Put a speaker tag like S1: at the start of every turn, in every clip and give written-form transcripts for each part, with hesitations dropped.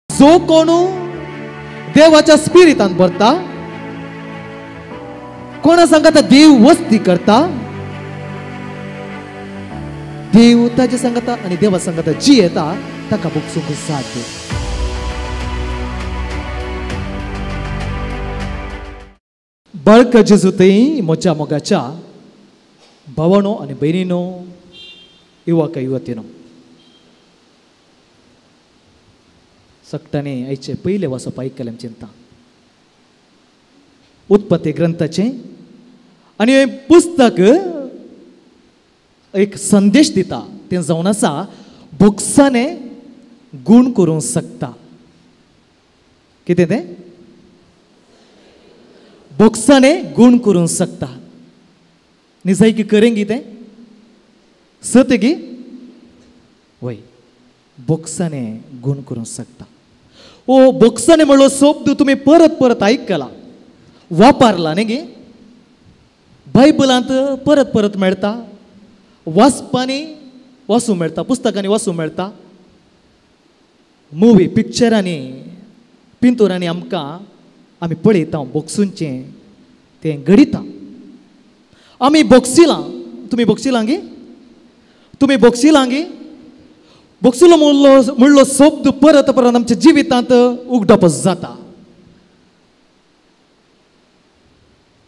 S1: जो कोण देवाच्या स्पिरितान भरता, कोणा सांगता देव वस्ती करता, देव ताजे सांगता आनी देवा सांगता जी येता ताका भोगसूंक साध्य. बाळका जेजू थंय म्हज्या मोगाच्या भावानो आनी भयणीनो, युवक युवतीनो, सगटांनी आयचे पयलें वाचप आयकलें चिंता उत्पत्ती ग्रंथाचें आनी हें पुस्तक एक संदेश दिता तें जावन आसा भोगसाने गूण करूंक शकता. कितें तें? भोगसाने गूण करूंक शकता. निजायकी करेंगी तें सत गी? वय, भोगसाने गूण करूंक शकता. ओ भोगसाने म्हणलो शब्द तुमी परत परत आयकला, वापरला न्ही गी? बायबलांत परत परत मेळटा, वाचपांनी वाचूंक मेळटा, पुस्तकांनी वाचूंक मेळटा, मुवी पिक्चरांनी पिंतुरांनी आमकां आमी पळयता भोगसूंचें तें घडिता. आमी भोगसिलां. तुमी भोगसिलां गी? तुमी भोगसिलां गी? भोगसिलो म्हणलो शब्द परत परत आमच्या जिवितांत उगडप जाता.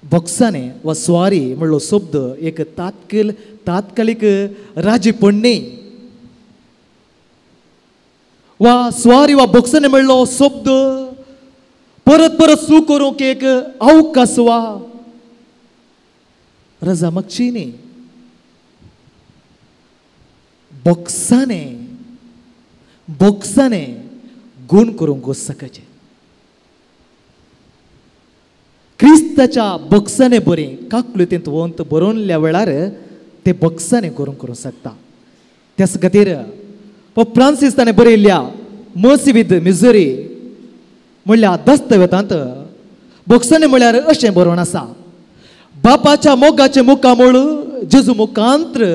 S1: भोगसाने वा स्वारी म्हणलो शब्द एक तात्कालिक राजीपण न्ही, वा स्वारी वा भोगसाने म्हणलो शब्द परत परत चूक करूंक एक अवकाश वा रजा मागची न्ही. भोगसाने भोगसाने गूण करूंक शकचे. क्रिस्ताच्या भोगसाने बरें काकलुतेंत वंत बरोवल्या वेळार ते भोगसाने करूंक करूंक शकता. त्याच खातीर पोप फ्रांसीस ताणें बरयल्ल्या मर्सी विथ मिजरी म्हणल्या दस्तावेतांत भोगसाने म्हळ्यार अशें बरोवन आसा, बापाच्या मोगाचें मुखामळ जेजू मुखांत्र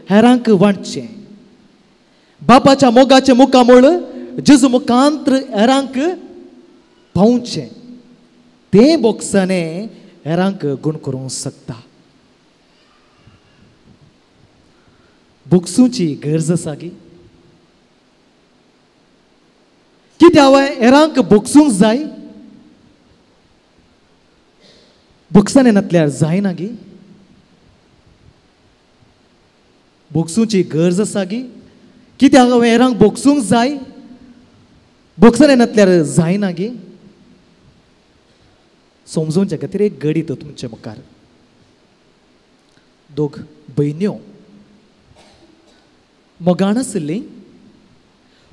S1: हेरांक वांटचें. बापाच्या मोगाचें मुखामळ जेजू मुखांत्र हेरांक पावचें. तें भोगसाने हेरांक गूण करूंक शकता. भोगसूची गरज आसा गी? कित्याक हांवें हेरांक भोगसूंक जाय? भोगसाने नातल्यार जायना गी? भोगसूची गरज आसा गी? कित्याक हांवें हेरांक भोगसूंक जाय? भोगसाने नातल्यार जायना गी? समजोवच्या खातीर एक गडी तो तुमचे मुखार. दोग भयण्यो मोगान आशिल्ली,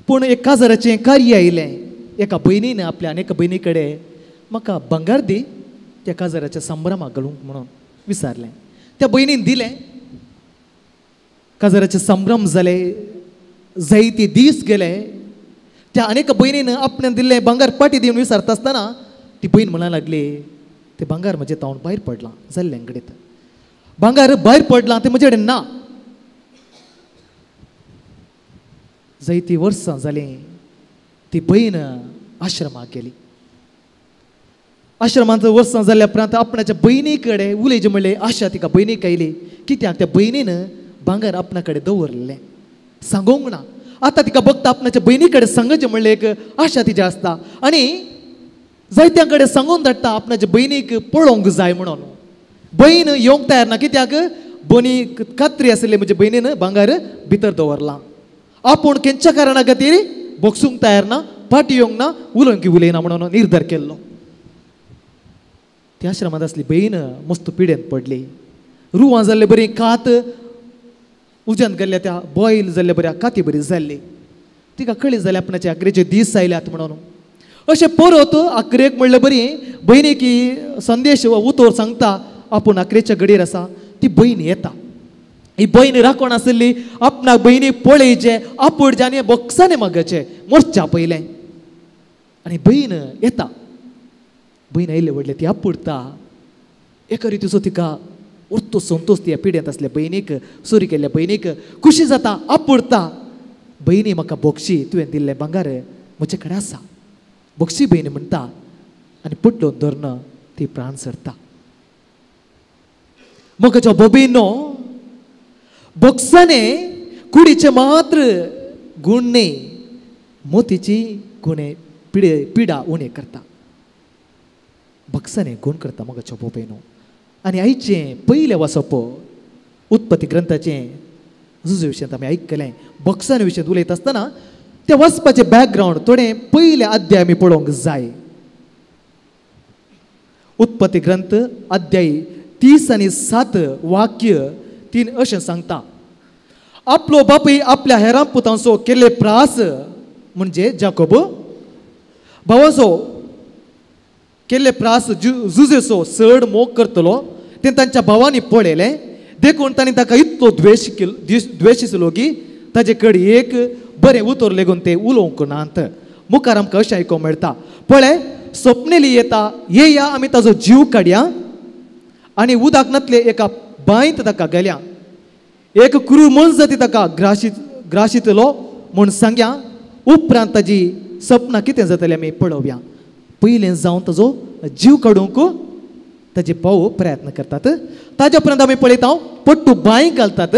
S1: पूण एक काजाराचें कार्य आयलें. एका भयणीन आपल्या आनी एका भयणी कडेन म्हाका भांगर दी त्या काजाराच्या संभ्रमाक घालूंक म्हणून विचारलें. त्या भयणीन दिलें. काजाराचे संभ्रम जाले, जायते दीस गेले. त्या आनी एका भयणीन आपल्यान दिल्लें भांगर पाटी दिवन विचारता आसतना ती भयण म्हणूंक लागली, तें भांगर म्हजें तावन भायर पडलां जाल्लें घडीत, भांगर भायर पडलां तें म्हजे कडेन ना. जायतीं वर्सां जालीं ती भयण आश्रमाक गेली. आश्रमांत वर्सां जाल्या उपरांत आपणाच्या भयणी कडेन उलयचें म्हणलें आशा तिका भयणीक आयली. कित्याक त्या भयणीन भांगर आपणा कडेन दवरलें, सांगूंक ना. आतां तिका बघता आपणाच्या भयणी कडेन सांगचें म्हणलें एक आशा तिची आसता आनी जायत्यां कडेन सांगून धाडटा आपणाच्या भयणीक पळोवंक जाय म्हणून. भयण येवंक तयार ना, कित्याक बनी खात्री आशिल्ली म्हजे भयणीन भांगर भितर दवरलां. आपूण खंयच्या कारणा खातीर भोगसूंक तयार ना, फाटी येवंक ना, उलोवंक उलयना म्हणून निर्धार केल्लो. त्या आश्रमांत आसली भयण मस्त पिडेन पडली. रुवां जाल्ले बरी कात उज्यांत गेल्ल्या त्या बॉयल जाल्ल्या बऱ्या काती बरी जाल्ली. तिका कळी जाली आपणाचे आकरेचे दीस आयल्यात म्हणून. अशें परत आकरेक म्हणले बरी भयणीक संदेश वा उतोर सांगता आपूण आकरेच्या घडयेर आसा. ती भयण येता. ही बयण राखण आसली आपणाक बयणी पळयचे आपुडचे आनी बोक्सांनी मागचे मोर्चा पयलें. आनी बयण येता, बयण आयिल्ले व्हडले ती आपुडता एका रितीचो तिका उरतो संतोष त्या पिड्यांत आसल्या बयणीक, सुरी केल्ल्या बयणीक खुशी जाता, आपुडता. बयणी म्हाका बोक्षी, तुवें दिल्लें भांगर म्हजे कडेन आसा, बोक्षी बयणी म्हणटा आनी पुटलोन धरून ती प्राण सरता. मोगाच्या बोबीनो बोक्साने कुडीचे मात्र गुण न्ही, मोतीची गुणे पिडे पिडा उणे करता. बक्साने गुण करता मोगाच्या बोबेनो. आनी आयचें पयलें वाचप उत्पत्ती ग्रंथाचें जुजे विशयांत आमी आयकलें. बक्साने विशयांत उलयता आसतना त्या वाचपाचें बॅकग्रावंड थोडें पयलें अध्याय आमी पळोवंक जाय. उत्पत्ती ग्रंथ अध्याय 30 आनी 7 वाक्य 3 अशें सांगता, आपलो बापूय आपल्या हेरां पुतांचो केल्ले प्रास म्हणजे जाकोब भावाचो केल्ले प्रास जुजेचो चड मोग करतलो तें तांच्या भावांनी पळयलें, देखून तांणी ताका इतलो द्वेश केलो, द्वेशिसलो की ताजे कडेन एक बरें उतर लेगून ते उलोवंक नात. मुखार आमकां अशें आयकूंक मेळटा, पळय सपनेली येता, येया आमी ताजो जीव काडया आनी उदक नातले एका बांयत ताका गेल्या, एक क्रूर मनजाती ताका ग्राशितलो म्हूण सांग्या, उपरांत ताजी सपनां कितें जातलें आमी पळोवया. पयलें जावन ताजो जीव काडूंक ताजे भाव प्रयत्न करतात. ताजे उपरांत आमी पळयता पट्टू बांय घालतात,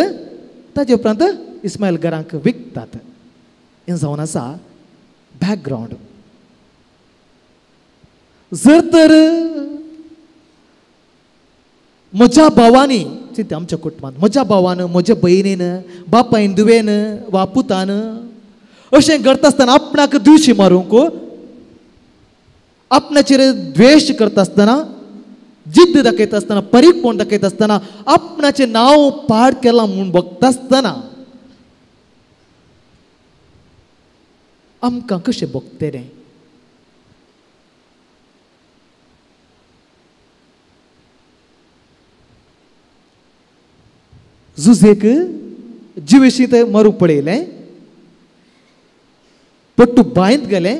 S1: ताजे उपरांत इस्मायल घरांक विकतात. हें जावन आसा बॅकग्रावंड. जर तर म्हज्या भावांनी चिंता आमच्या कुटुंबांत म्हज्या भावान, म्हज्या भयणीन, बापायन, धुवेन वा पुतान अशें करता आसतना आपणाक दुशी मारूंक, आपणाचेर द्वेश करता आसतना, जिद्द दाखयता आसतना, परीकपण दाखयता आसतना, आपणाचें नांव पाड केलां म्हूण बगता आसतना आमकां कशें भोगतलें? जुजेक जिवेशी ते मरूंक पळयलें, पट्टू बांयत गेलें,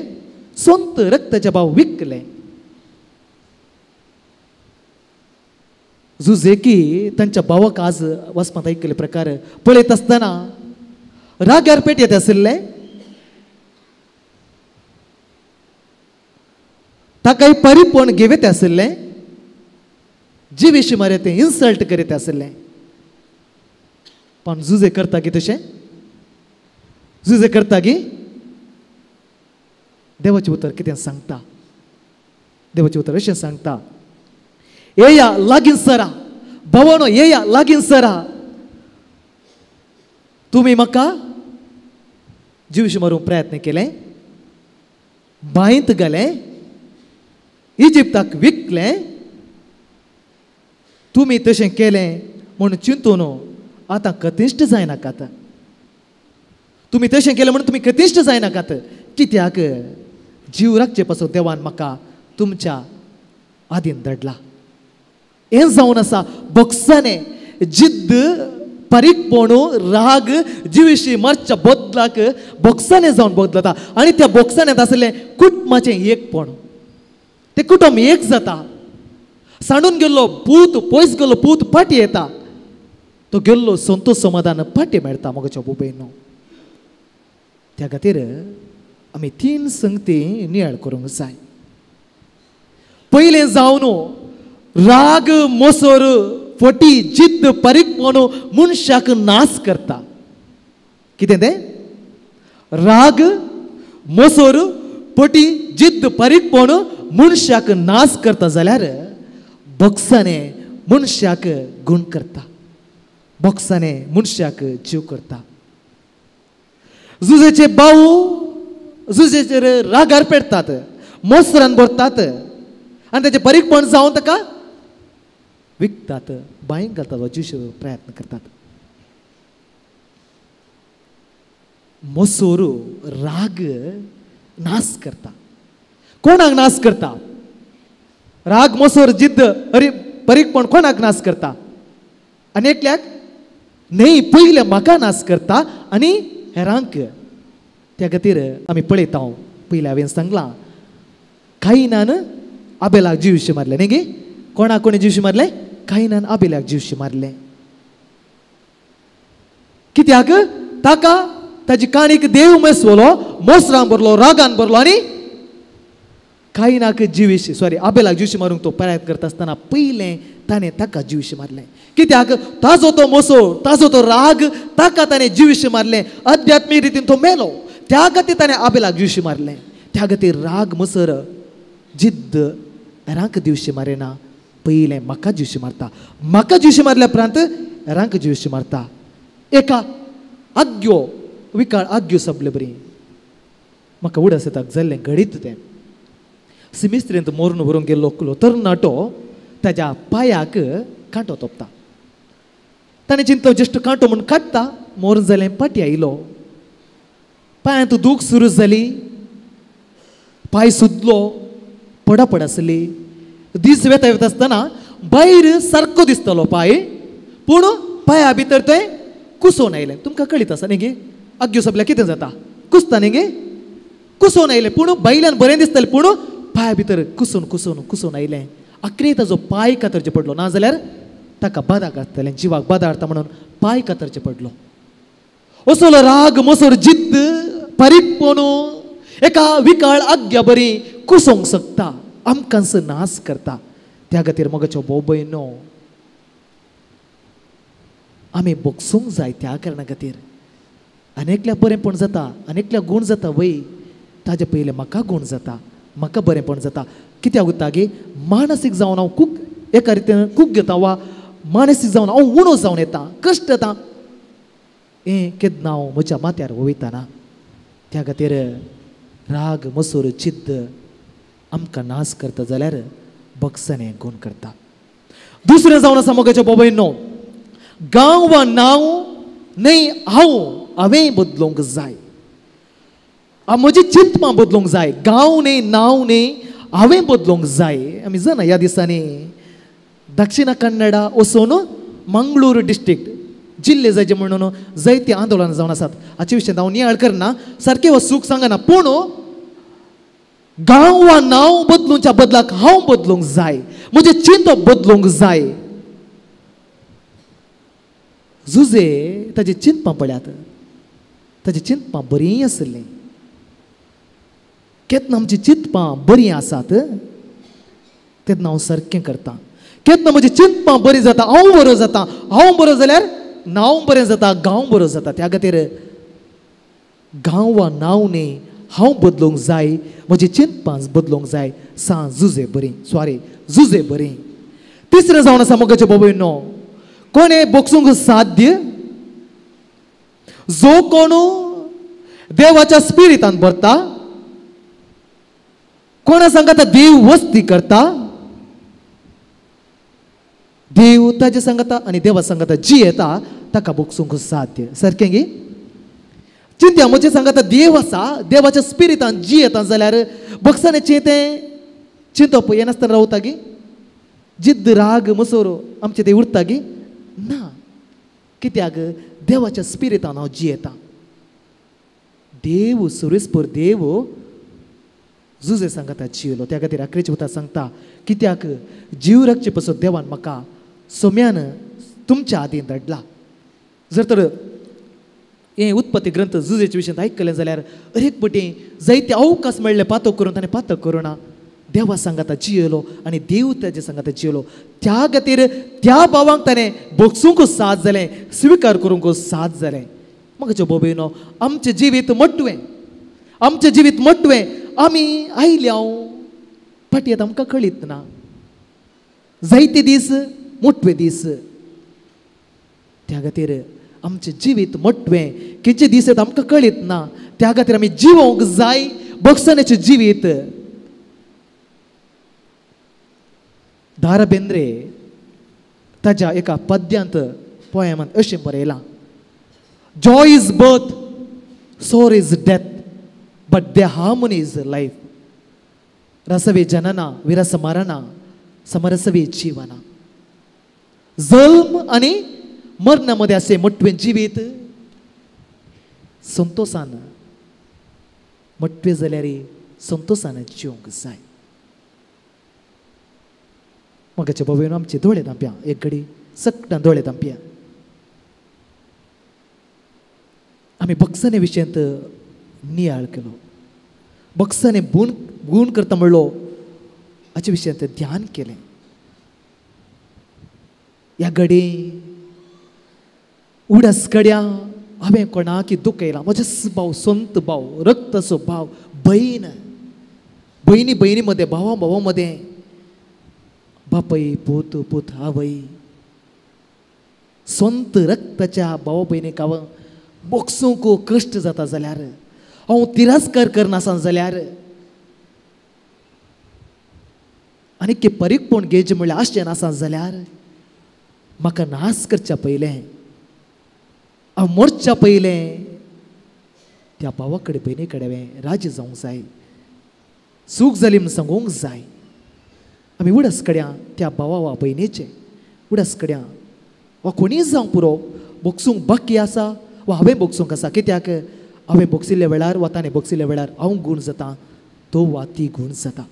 S1: सोंत रक्ताचे भाव विकले. जुजेकी तांच्या भावाक आज वचपांत आयकल्ले प्रकार पळयत आसतना रागार पेट येत आशिल्लें, ताकाय परिपण घेवत आशिल्लें, जिवेशी मारे ते इन्सल्ट करीत आशिल्लें. पण जुजे करता की तशें जुजे करता की देवाचें उतर कितें सांगता? देवाचें उतर अशें सांगता, येया लागीं सरा भावानो, येया लागीं सरा, तुमी म्हाका जिवशी मारूंक प्रयत्न केले, बांयत घालें, इजिप्ताक विकलें, तुमी तशें केलें म्हूण चिंतून आतां कतिश्ट जायनाकात. तुमी तशें केलें म्हणून तुमी कतिश्ट जायनाकात, कित्याक जीव राखचे पासून देवान म्हाका तुमच्या आदीन धाडला. हें जावन आसा बक्साने जिद्द, परीकपण, राग, जिविशी मारच्या बदलाक बक्साने जावन बदलता. आनी त्या बक्सान्यांत आसलें कुटुंबाचें एकपण, तें कुटुंब एक जाता. सांडून गेल्लो पूत, पयस गेल्लो पूत फाटी येता, तो गेल्लो संतोष समाधान फाटी मेळटा. मोगाच्या भुबेनो, त्या खातीर आमी 3 संगती नियाळ करूंक जाय. पयलें जावन राग, मोसर, फटी, जिद्द, परीकपण मनशाक नाश करता. कितें तें? राग, मोसर, फटी, जिद्द, परीकपण मनशाक नाश करता जाल्यार बक्साने मनशाक गुण करता, बक्साने मनशाक जीव करता. जुजेचे भाव जुजेचेर रागार पेटतात, मोसरान भरतात आनी ताचें परीकपण जावन ताका विकतात, बांयक घालतात वा जिवशे प्रयत्न करतात. मोसोर, राग नाश करता. कोणाक नाश करता? राग, मोसोर, जिद्द, अरे परीकपण कोणाक नाश करता? आनी एकल्याक न्हय पयलें म्हाका नाश करता आनी हेरांक. त्या खातीर आमी पळयता, पयलें हांवें सांगलां कायनान आबेलाक जिवशी मारलें न्ही गे? कोणाक कोणी जिवशी मारलें? कायनान आबेलाक जिवशी मारलें. कित्याक? ताका ताजी काणीक देव मेसवलो, मोसरान भरलो, रागान भरलो आनी कायनाक जिविशी सॉरी आबेलाक जिवशी मारूंक तो प्रयत्न करता आसतना पयलें ताणें ताका जिवशी मारलें. कित्याक? ताजो तो मोसो, ताजो तो राग, ताका ताणें जिवशी मारलें. अध्यात्मीक रितीन तो मेलो, त्या खातीर ताणें आबेलाक जिवशी मारलें. त्या खातीर राग, मसर, जिद्द हेरांक दिवशी मारिना, पयलें म्हाका जिवशी मारता. म्हाका जिवशी मारल्या उपरांत हेरांक जिवशी मारता. एका आग्यो विकाळ आग्यो सगळे बरी म्हाका उडास येता जाल्लें घडीत तें. सिमिस्त्रींत मोरून व्हरूंक गेल्लो एकलो तरणाटो ताज्या पांयाक कांटो तोपता. ताणें चिंतलो जस्ट कांटो म्हूण काडटा, मोरून जालें पाटी आयलो, पांयांत दूख सुरू जाली, पांय सुजलो, पडापड आसली. दीस वेता वेता आसतना भायर सारको दिसतालो पांय, पूण पांया भितर तें कुसोवन आयलें. तुमकां कळीत आसा न्ही गे? आग्यो सोंपल्यार कितें जाता? कुसता न्ही गे? कुसोवन आयलें, पूण भायल्यान बरें दिसतालें, पूण पांया भितर कुसून कुसून कुसून आयलें. आखरी ताजो पांय कातरचें पडलो, नाजाल्यार ताका बादा घातलें, जिवाक बादा हाडटा म्हणून पांय कातरचें पडलो. असलो राग, मोसर, जिद्द, पारीकपण एका विकाळ आग्या बरी कुसोवंक शकता, आमकांच नाश करता. त्या खातीर मगाच्यो भोव भयणो आमी बोगसूंक जाय. त्या कारणा खातीर आनी एकल्या बरेंपण जाता, आनी एकल्या गूण जाता वय, ताजे पयलें म्हाका गूण जाता, म्हाका बरेंपण जाता. कित्याक उरता गे? मानसीक जावन हांव कूक एका रितीन कूक घेता वा मानसीक जावन हांव उणो जावन येता, कश्ट येता, हें केन्ना हांव म्हज्या माथ्यार वयताना. त्या खातीर राग, मसूर, जिद्द आमकां नाश करता जाल्यार बक्षाने गुण करता. दुसरें जावन आसा मोगाच्या बाबायनो, गांव वा नांव न्हय, हांव हांवें बदलूंक जाय, म्हजी चिंतपां बदलूंक जाय. गांव न्हय, नांव न्हय, हांवें बदलूंक जाय. आमी जाणा ह्या दिसांनी दक्षिणा कन्नडा वचून मंगळूर डिस्ट्रिक्ट जिल्ले जायचे म्हणून जायते आंदोलनां जावन आसात. हाचे विशयांत हांव नियाळ करना, सारकें हो सूख सांगना, पूण गांव वा नांव बदलूंच्या बदलाक हांव बदलूंक जाय, म्हजें चिंतप बदलूंक जाय. जुजे ताजी चिंतपां पळयात, ताजी चिंतपां बरीं आसलीं. केन्ना आमची चिंतपां बरीं आसात तेन्ना हांव सारकें करता. केन्ना म्हजी चिंतपां बरीं जाता, हांव बरो जाता, हांव बरो जाल्यार नांव बरें जाता, गांव बरो जाता. त्या खातीर गांव वा नांव न्हय, हांव बदलूंक जाय, म्हजी चिंतपां बदलूंक जाय. सां जुजे बरीं, सॉरी जुजे बरीं. तिसरें जावन आसा मोगाचे बाबूय नो, कोणें बोगसूंक साध्य? जो कोण देवाच्या स्पिरितान भरता, कोणा सांगता देव वस्ती करता, देव ताजे सांगता आनी देवा सांगता जी येता ताका बोगसूंक साध्य. सारकें गे? चिंत्या म्हजें सांगता देव आसा, देवाच्या स्पिरितान जी येता जाल्यार बक्षाण्याचें तें चिंतप येनासतना रावता गी? जिद्द, राग, मसोर आमचें तें उरता गी? ना. कित्याक? देवाच्या स्पिरितान हांव जियेता. देव सुरेसपूर देव जुजे सांगता जियेलो. त्या खातीर आखरेचे उतर सांगता, कित्याक जीव राखचे पसत देवान म्हाका सोम्यान तुमच्या आदीं धाडला. जर तर हें उत्पत्ती ग्रंथ जुजेच्या विशयांत आयकलें जाल्यार अरेक पटी जायते अवकाश मेळ्ळे पातक करून ताणें पातक करुना, देवा सांगाता जियेलो आनी देव ताजे सांगाता जियेलो. त्या खातीर त्या भावांक ताणें भोगसूंक साथ जालें, स्विकार करूंक साथ जालें. म्हाका बोबेनो, आमचें जिवीत मटवें, आमचें जिवीत मटवें. आमी आयल्या फाटयेत आमकां कळीत ना, जायते दीस मोटवे दीस. त्या खातीर आमचें जिवीत मोटवें, खंयचे दीस येता आमकां कळीत ना. त्या खातीर आमी जिवोंक जाय भोगसण्याचें जिवीत. दारा बेंद्रे ताज्या एका पद्यांत पोयमांत अशें बरयलां, joy is birth, sorrow is death, but the harmony is life. रसवे जनना, विरस मरणा, समरसवे जीवना. जल्म आनी मरणा मदें अशें मोटवें जिवीत संतोशान मोटवें जाल्यार संतोशान जिवंक जाय. मगाचे बाबेन आमचे दोळे धांपया, एक घडी सगळ्यां दोळे धांपया. आमी बक्षाने विशयांत नियाळ केलो, बक्षाने गूण करता म्हणलो हाचे विशयांत ध्यान केलें. ह्या घडी उडास घड्या हांवें कोणाक दुखयला, म्हजेच भाव, संत भाव, रक्ताचो भाव, भयण, भयणी भयणी मदें, भावा भावा मदें, बापय पूत पूत आवय, संत रक्ताच्या भावा भयणीक हांव बोगसूंक कश्ट जाता जाल्यार, हांव तिरस्कार करनासना जाल्यार, आनी की परीकपण घेवचें म्हणल्यार आशें नासना जाल्यार म्हाका नाश करच्या पयलें, हांव मोरच्या पयलें त्या भावा कडेन भयणी कडेन हांवें राजी जावंक जाय, चूक जाली म्हूण सांगूंक जाय. आमी उडास कड्या त्या भावा वा भयणीचें, उडास कड्या वा कोणीय जावंक पुरो, बोगसूंक बाकी आसा वा हांवें बोगसूंक आसा, कित्याक हांवें बोगसिल्ल्या वेळार वा ताणें बोगसिल्ल्या वेळार हांव गूण जाता, तो वा ती गूण जाता.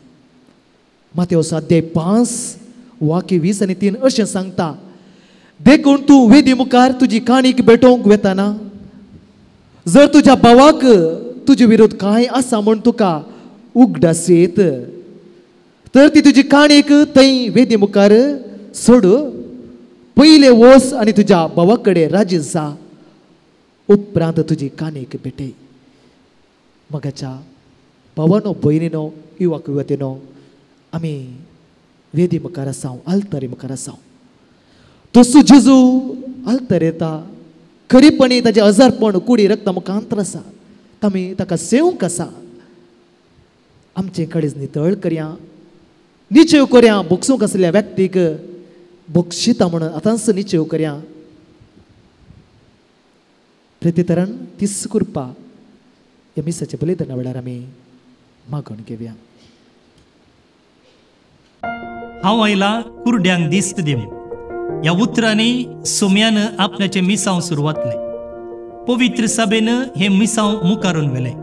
S1: मातेव अध्याय 5:20-3 अशें सांगता, देखून तूं वेदी मुखार तुजी काणीक भेटोवंक वेताना जर तुज्या भावाक तुजे विरोध कांय आसा म्हूण तुका उगडास येत तर ती तुजी काणीक थंय वेदी मुखार सोड, पयले वच आनी तुज्या भावा कडेन राजी जा, उपरांत तुजी काणीक भेटय. मगाच्या भावानो भयणीनो युवक युवतीनो, आमी वेदी मुखार आसाव, आल्तारी मुखार आसाव. तसो जेजू आल्तार येता, खरीपणी ताजें हजारपण कुडी रक्ता मुखांतर आसा, आमी ताका सेवंक आसा. आमचें काळीज नितळ करया, निचेव करया, बोगसूंक आसल्या व्यक्तीक बोगशिता म्हणून आतांच निचेव करया. प्रतितरण तीस कृपा ह्या मिसाच्या बलिदाना वेळार आमी मागण घेवया.
S2: हांव आयला कुरड्यांक दिस्त दिवंक ह्या उतरांनी सोम्यान आपल्याचें मिसांव सुरवातलें. पवित्र सभेन हें मिसांव मुखारून व्हेलें.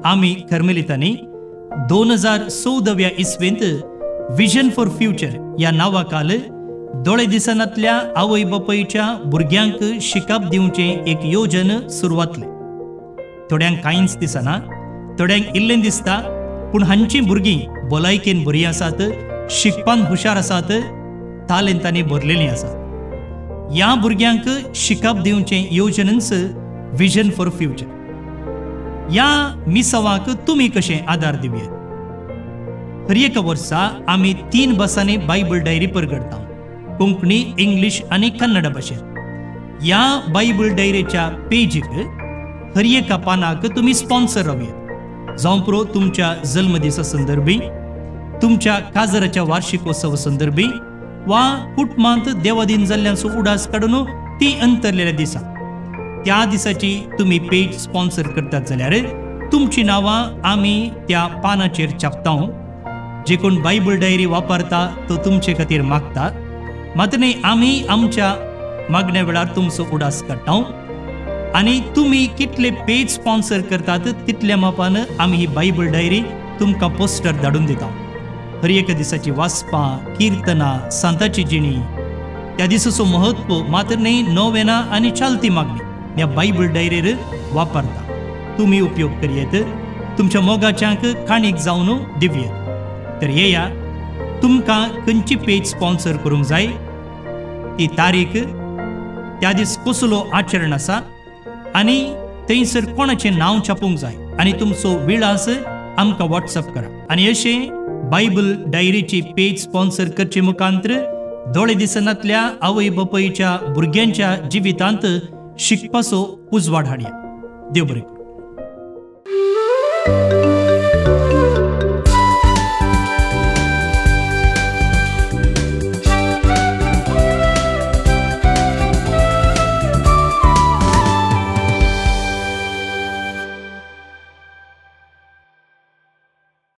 S2: आमी कर्मेलितांनी 2014व्या इस्वेंत विजन फॉर फ्युचर ह्या नांवाखाल दोळे दिसनांतल्या आवय बापायच्या भुरग्यांक शिकप दिवचें एक योजन सुरवातलें. थोड्यांक कांयच दिसना, थोड्यांक इल्लें दिसता, पूण हांचीं भुरगीं भलायकेन बरीं आसात, शिकपान हुशार आसात, तालेंतांनी भरलेलीं आसात. ह्या भुरग्यांक शिकप दिवचें योजनच विजन फॉर फ्युचर. ह्या मिसावाक तुमी कशें आदार दिवयेत? हर एका वर्सा आमी 3 भासांनी बायबल डायरी परगडटा, कोंकणी, इंग्लीश आनी कन्नड भाशेंत. ह्या बायबल डायरीच्या पेजीक हर एका पानाक तुमी स्पॉन्सर रावयेत, जावं पुरो तुमच्या जल्मदिसा संदर्भी, तुमच्या काजराच्या वार्षिकोत्सव संदर्भी वा कुटुंबांत देवादीन जाल्ल्यांचो उडास काडून ती अंतरलेल्या दिसा त्या दिसाची तुमी पेज स्पॉन्सर करतात जाल्यार तुमची नांवां आमी त्या पानाचेर छापता. जे कोण बायबल डायरी वापरता तो तुमचे खातीर मागता, मात्र न्ही आमी आमच्या मागण्या वेळार तुमचो उडास काडटा आनी तुमी कितले पेज स्पॉन्सर करतात तितल्या मापान आमी ही बायबल डायरी तुमकां पोस्टर धाडून दिता. हर एका दिसाची वाचपां, किर्तनां, सांताची जिणी, त्या दिसाचो म्हत्व, मात्र न्ही नोवेना आनी चालती मागणी ह्या बायबल डायरीर वापरता. तुमी उपयोग करयेत, तुमच्या मोगाच्यांक काणीक जावन दिवयेत. तर येया, तुमकां खंयची पेज स्पॉन्सर करूंक जाय ती तारीख, त्या दीस कसलो आचरण आसा आनी थंयसर कोणाचें नांव छापूंक जाय आनी तुमचो विळास आमकां वॉट्सअप करा. आनी अशें बायबल डायरीची पेज स्पॉन्सर करचे मुखांतर दोळे दिसनांतल्या आवय बापायच्या भुरग्यांच्या जिवितांत शिकपाचो उजवाड हाडया. देव बरें.